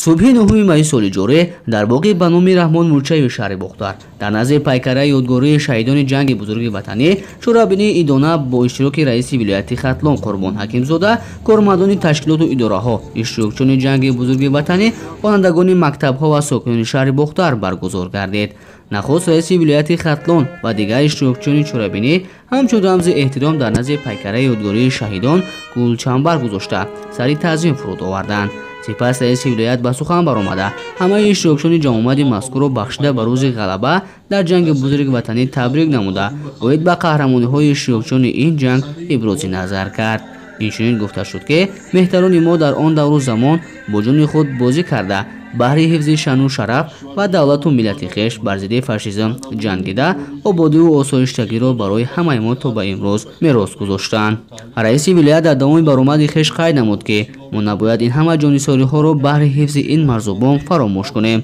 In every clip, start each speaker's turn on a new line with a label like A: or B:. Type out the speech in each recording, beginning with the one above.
A: Субҳи 9 майи соли ҷорӣ дар боғи ба номи Раҳмон Мурчаеви шаҳри Бохтар дар назди пайкараи ёдгории шаҳидони ҷанги бузурги ватанӣ чорабинии идона бо иштироки раиси вилояти Хатлон Қурбон Ҳакимзода, кормандони ташкилоту идораҳо, иштирокчиёни ҷанги бузурги ватанӣ, хонандагони мактабҳо ва сокинони шаҳри Бохтар баргузор гардид. Нахуст раиси вилояти Хатлон ва дигар иштирокчиёни чорабинӣ ҳамчун рамзи эҳтиром дар назди пайкараи ёдгории шаҳидон гулчамбар гузошта сари таъзим фуруд оварданд. Сипас раиси вилоят ба сухан баромада ҳамаи иштирокчиёни ҷамъомади мазкурро бахшида ба рӯзи ғалаба дар ҷанги бузурги ватанӣ табрик намуда, оид ба қаҳрамониҳои иштирокчиёни ин ҷанг ибрози назар кард. Инчунин гуфта шуд, ки меҳтарони мо дар он давру замон бо ҷони худ бозӣ карда баҳри ҳифзи шаъну шараф ва давлату миллати хеш бар зидди фашизм ҷангида, ободиву осоиштагиро барои ҳамаи мо то ба имрӯз мерос гузоштанд. Раиси вилоят дар давоми баромади хеш қайд намуд, ки мо набояд ин ҳама ҷонисориҳоро баҳри ҳифзи ин марзубом фаромӯш кунем.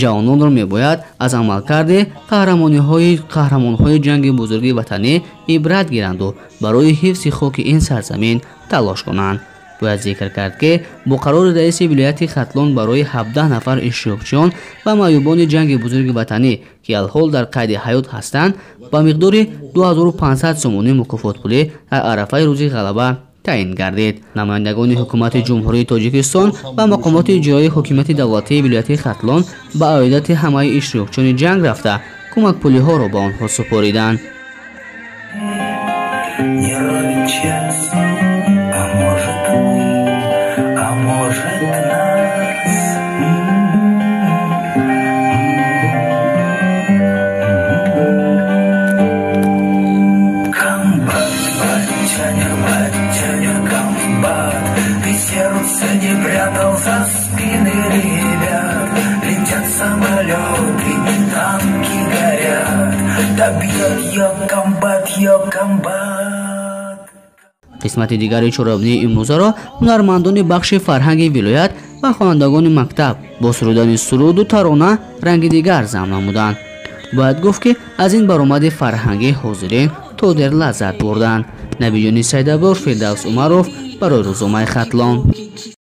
A: Ҷавононро мебояд аз амалкарди қаҳрамонҳои ҷанги бузурги ватанӣ ибрат гиранду барои ҳифзи хоки ин сарзамин талош кунанд. Бояд зикр кард, ки бо қарори раиси вилояти Хатлон барои 17 нафар иштирокчиён ва маъюбони ҷанги бузурги ватанӣ, ки алҳол дар қайди ҳаёт ҳастанд, ба миқдори 2500 сомонӣ мукофотпулӣ дар арафаи рӯзи ғалаба таъин гардид. Намояндагони ҳукумати Ҷумҳурии Тоҷикистон ва мақомоти иҷроии ҳокимияти давлатии вилояти Хатлон ба аёдати ҳамаи иштирокчиёни ҷанг рафта кӯмакпулиҳоро ба онҳо супориданд. Қисмати дигари чорабинии имрӯзаро ҳунармандони бахши фарҳанги вилоят ва хонандагони мактаб бо сурудани суруду тарона ранги дигар зам намуданд. Бояд гуфт, ки аз ин баромади фарҳангӣ ҳозирин то дер лаззат бурданд. Набиҷони Сайдабор, Фирдавс Умаров барои рӯзномаи Хатлон.